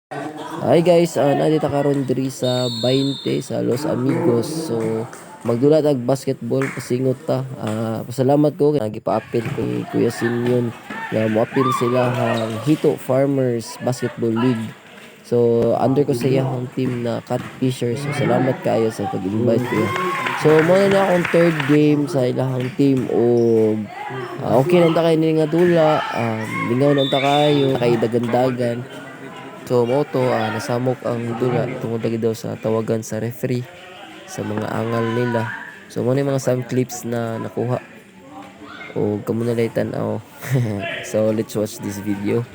Hi guys, nandito karon diri sa 20 sa Los Amigos. So magdula tag basketball, pasingot ta. Pasalamat ko kay gipa-apil kay Kuya Simeon nga moapil sila ang Hito Farmers Basketball League. So under ko sa iyang team na Catfisher. So salamat kaayo sa pag-invite, kuya. So mo na akong third game sa ilahang team og okay lang ta kay ni nga dula, lingaw lang ta kayo, kay dagandagan. So mao to, nasamok ang dula tungod lagi daw sa tawagan sa referee sa mga angal nila. So mo na yung mga some clips na nakuha. O kamo na lang tan-aw. So let's watch this video.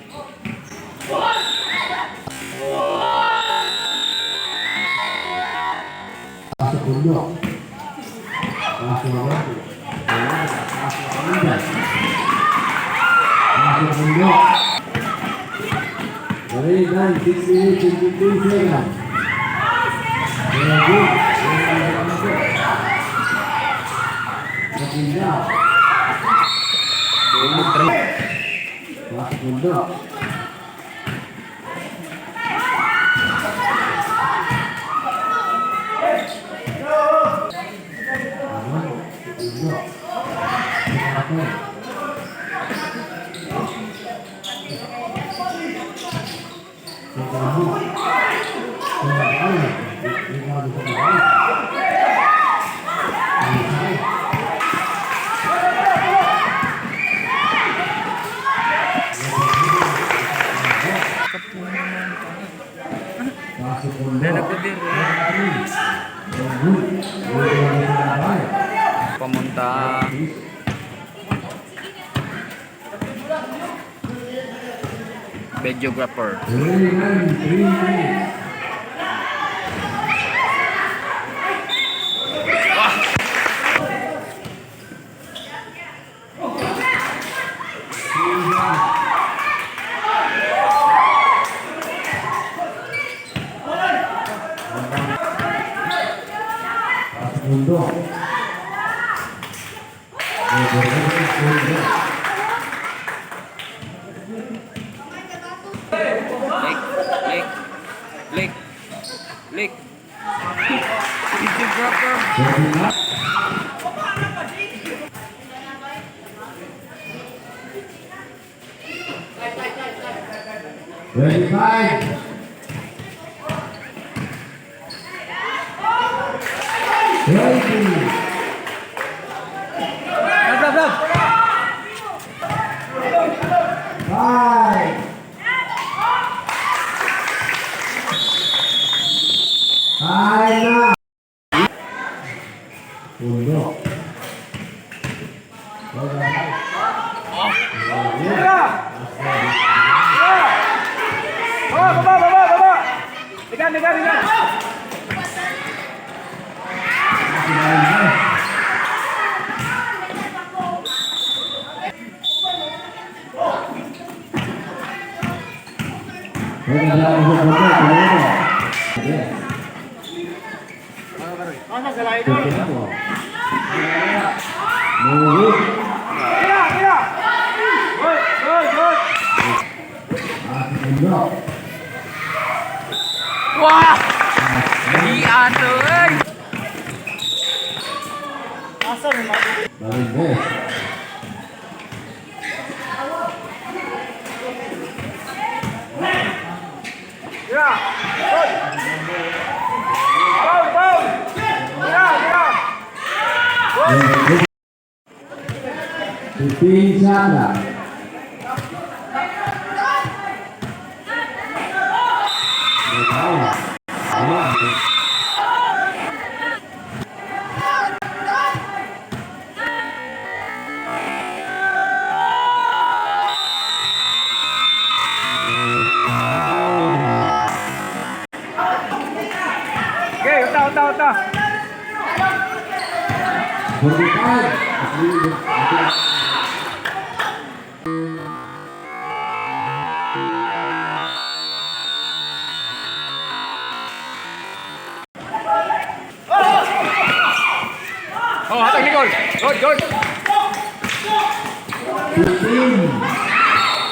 Pasok mundo. Pasok ako. Pasok mundo. Pasok mundo. Very nice. 6 minutes and 15 seconds. Very good. Very good. Maganda. Pasok mundo. Mundo. Pamunta. Videographer. 3 minutes. Mundo. Mundo. Lick, lick, lick, lick. Videographer. 25. 20. Lab, lab, lab. 5. 5 na. Uno. Oh, baba, baba, baba. Ligan, ligan, ligan. Move. Tira, tira. Good, good, good. Uno. Wah! Di ato eh. Valdez. Tira. Good. Foul, foul. Tira, tira. 15 shot. Okay, uta, uta, uta. 45. Oh, hatag ni goal. Good, good.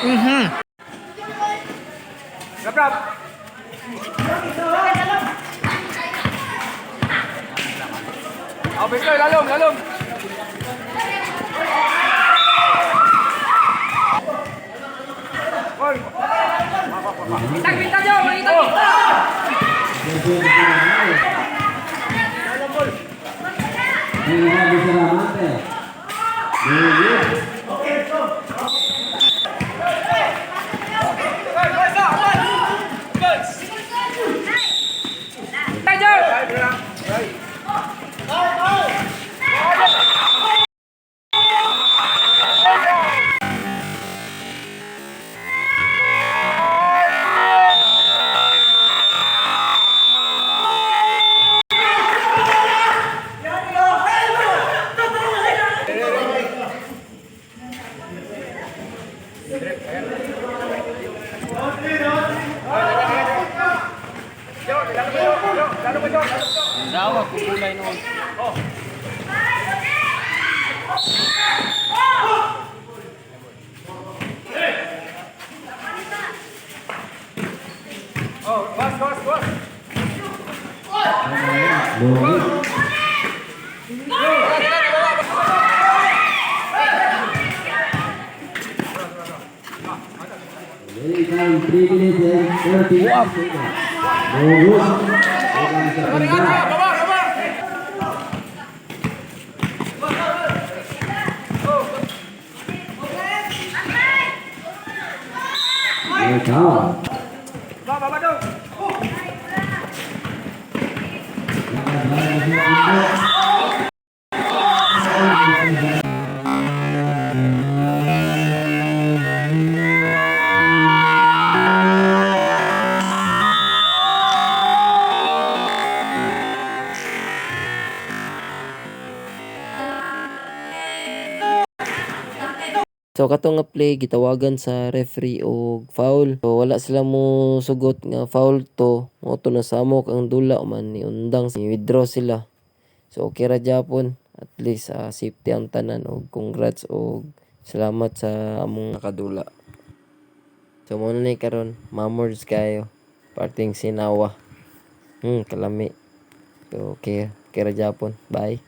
15. Rap, rap. Oh, Bestoy, lalom, lalom. Gol. Bitag, bitag yo! Mangitag, bitag! Maraming salamat eh. Very good. Gol, gol, gol. Gol. Bitag yo! Dawa kukulay noon. Oh, bas, bas, bas. Very good. Remaining time, 3 minutes and 30 seconds. No good. Upang sa kanya. Baba, baba. No foul. Baba, baba daw. So kato nga play gitawagan sa referee og foul. So wala sila mo sugot nga foul to. Mao to nasamok ang dula man ni undang ni withdraw sila. So okay ra gyapon. At least safety ang tanan og congrats og salamat sa among nakadula. So mao na ni karon, mamords kayo. Parting sinawa. Kalami. So okay, okay ra gyapon. Bye.